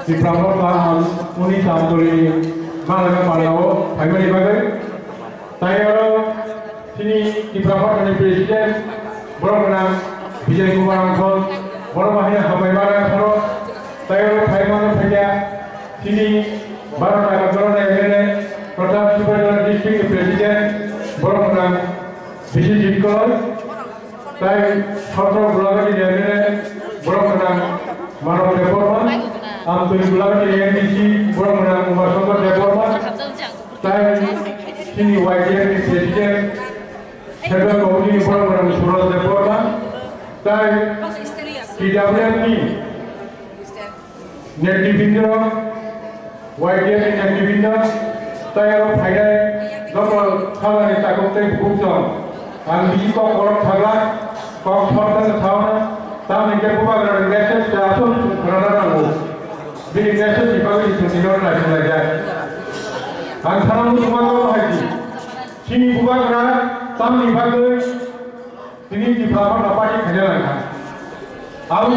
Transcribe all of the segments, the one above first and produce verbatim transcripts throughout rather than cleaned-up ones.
Tipra Motha ang uni Tamtolini Malaga Palao phaimani bagwi. Tai oro chini Tipra Mothani President borok gwnang Bijay Kumar Angkhol, borok bahai hambai mara khoro. Tai oro phaimano phaikha chini Bharat Nagar Dol ni M L A, Pradhan Subrahmanyam District ni President, borok gwnang Biswajit Koloi, tai Chhatro Golagati ni M L A, borok gwnang Manav Debbarma, Amtui Golagati ni M D C, borok gwnang Uma Shankar Debbarma, tai chini Y T F ni President, Central Committee ni borok gwnang Suraj Debbarma, tai T W F ni Netribindro, Y T F ni netribindro, tai aro phainai joto sabani takhuk tei bukhuk chwng. Ang bini kok borok thagla, kok thorthang thauna, tamni khe bubagrani message se aswk khwnana nango. Bini message ni bagwi chwng tini oro naisinglaijak. Ang sana muchungma tamo hai di. Chini bubagra tamni bagwi Tini Tipra Motha party khaina langkha. Abo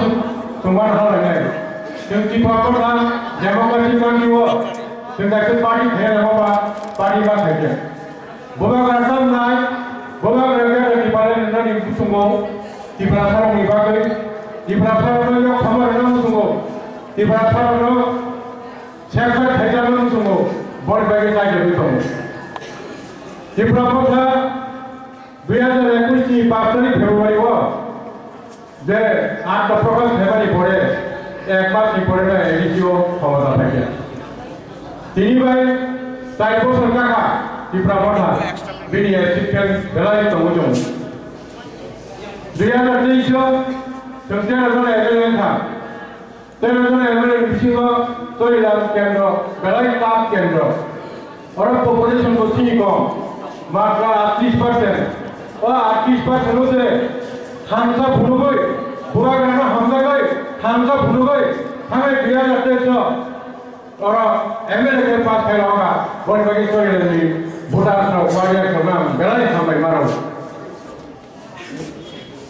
chwng ma ha lainai. Chwng Tipra Motha democracy party o chwng kaisa party khaina langma ba party ma khaikha. Bubagra samnai, bubagra khe Tipra nani busungo, Tiprasarokni bagwi, Tiprasarokno yok sama rwna busungo, Tiprasarokno sersa khaijagwi busungo, boni bagwi chaijagwi tongo. Tipra Motha Dui hajar ekush ni pash tarik February o je Atma Prakash khaimani pore ek mas ni pore no A D C o khomota phaikha. Tini bai char bosor kakha Tipra Motha bini existence belai tongwi tongo. Dui hajar teis o chwng tero jona M L A wngkha. Tei rwngthani M L A ni bisingo Chorilam kendro, belai tap kendro. Oro population bo chini kom, matro atris percent. O atris percent o se thansa phunugwi, bubagrano hamjagwi, thansa phunugwi, thanai dui hajar teis o oro M L A khe pass khailokha, boni bagwi Chorilam ni voters rok, warriors rok no ang belai hambai mano.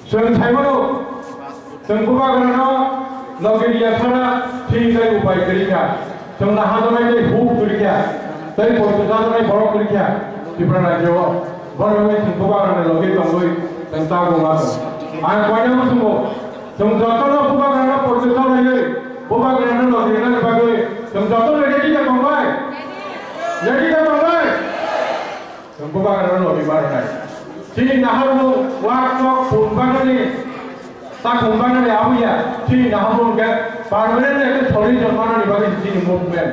Chwng saimano, chwng bubagrano logi riya sara, chini tai upai kwrwi kha. Chwng naharjaknai tei huk kwrwi kha. Tei poito chajaknai borok kwrwi kha. Tripura rajyo o. Bono wngwi chwng bubagrano logi tongwi chwng tabuk ma tong. Ang koina muchungo, chwng jotono bubagrano poito chalaiwi, bubagrano logi rinani bagwi chwng jotono ready kha tongbai? Ready kha tongbai? Chwng bubagrano logi ma rwnai. Chini naharmung wak chok phun bagani, takhum bagani abuya. Chini naharmung khe permanent ekhe solid jon manani bagwi chini movement.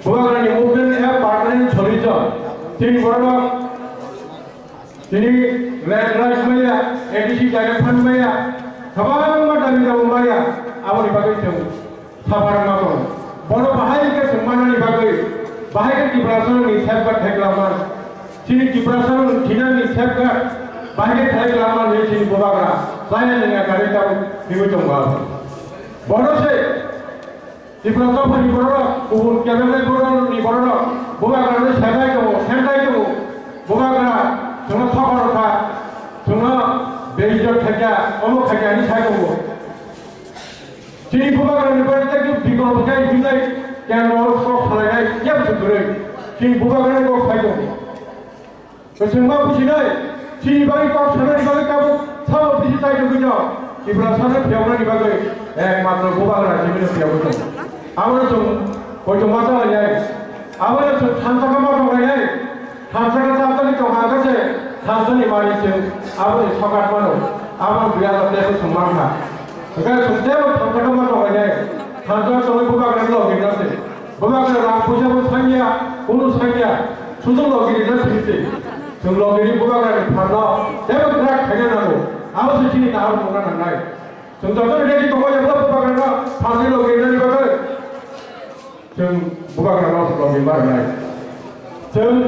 Bubagrani movement khe permanent solid jon. Chini borok, chini land rights maya, A D C direct fund maya, kwbangma dabi dabu maya, aboni bagwi chwng Sabar ma tongo. Bono bahai khe swngmanani bagwi, bahai khe Tiprasarokni safeguard khlai kwlangman. Chini Tiprasarokni thinani safeguard bahai khe khlai kwlangman hinwi chini bubagra chaya nangya kari tamo hinwi tongo. Bono se Tipra dophani bororok, kubun kebengni bororokni bororok bubagrano sebai tongo, khentai tongo. Bubagra chwngno thokor kha, chwngno beijot khaikha, omo khaikha hinwi sai tongo. Chini bubagrani bagwi tei bikolpo khe hinai kendro o kok salainai yam se kwrwi. Chini bubagrani kok sai tongo. Kwchwngma bujinai, chini bagwi kok sanani bagwi tabuk sabo bisi chai tongwi no. Tiprasano phiyoknani bagwi ekmatro bubagra chibino phiyogwi tongo. Abono chwng koitongma chalainai. Abono chwng thansa kama tonglainai. Thansa khe thansa ni tongkha khe se thansa ni malik chwng aboni sokat mano, abo biya da tebo chwng mankha. Hwnkhe chwng tebo thansa khe ma tonglainai, thansa tongwi bubagra no logirina se. Bubagra rang puisa bo sanya, kunu sanya, sujuk logirina sini se. Chwng logiri bubagra ni pharno tebo krak khaina nango, abo se chini nahar mungna nangnai. Chwng joto ni ready tongwi abo bubagra no pharni logirina ni bagwi. Chwng bubagrano logi ma rwnai. Chwng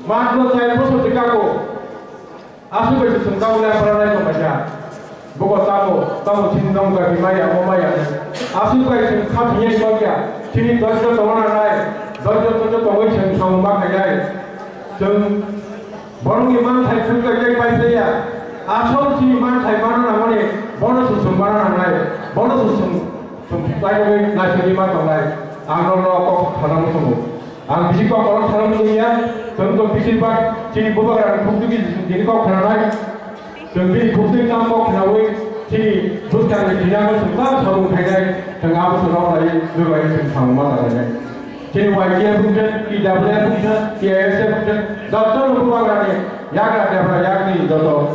matro char bosor se kako. Aswk bai se chwng tabuk le phara nai tonglaikha. Buko tamo, tamo chini nong jati maya, mo maya. Aswk bai chwng kha thwngya tongya. Chini doijo tongna nai. Doijo doijo tongwi chwng samung ma khainai. Chwng borokni manthai phunukjak tei paisaya. Asol chini manthai mana nangmani bono se chwng mana nangnai. Bono se chwng Chwng khlaiwi naisingwi ma tongnai, ang norokno kok sanamo tongo. Ang bisi kok norok sanamo nungya, chwng to bising bak chini bubagrani bukti bisi chwng tini kok khnanai. Chwng bini bukti tamo khnaui chini bwskangni thinango chwng tamo samung khainai, chwng abo chwng rok lai jwbai chwng samung ma tangnai. Chini Y T F wngthang, T W F wngthang, T I S F wngthang, jotono bubagrani yagra debra yakni joto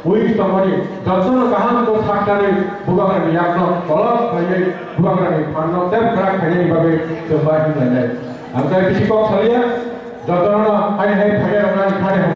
wngwi tongmani, jotono kaham khe saknani bubagrani yakno kolok khlaiwi bubagrani phanno tep kwrak khainani bagwi chwng bai himlainai. Ang tai bisi kok salia, jotono hai hai phaina rwknani khani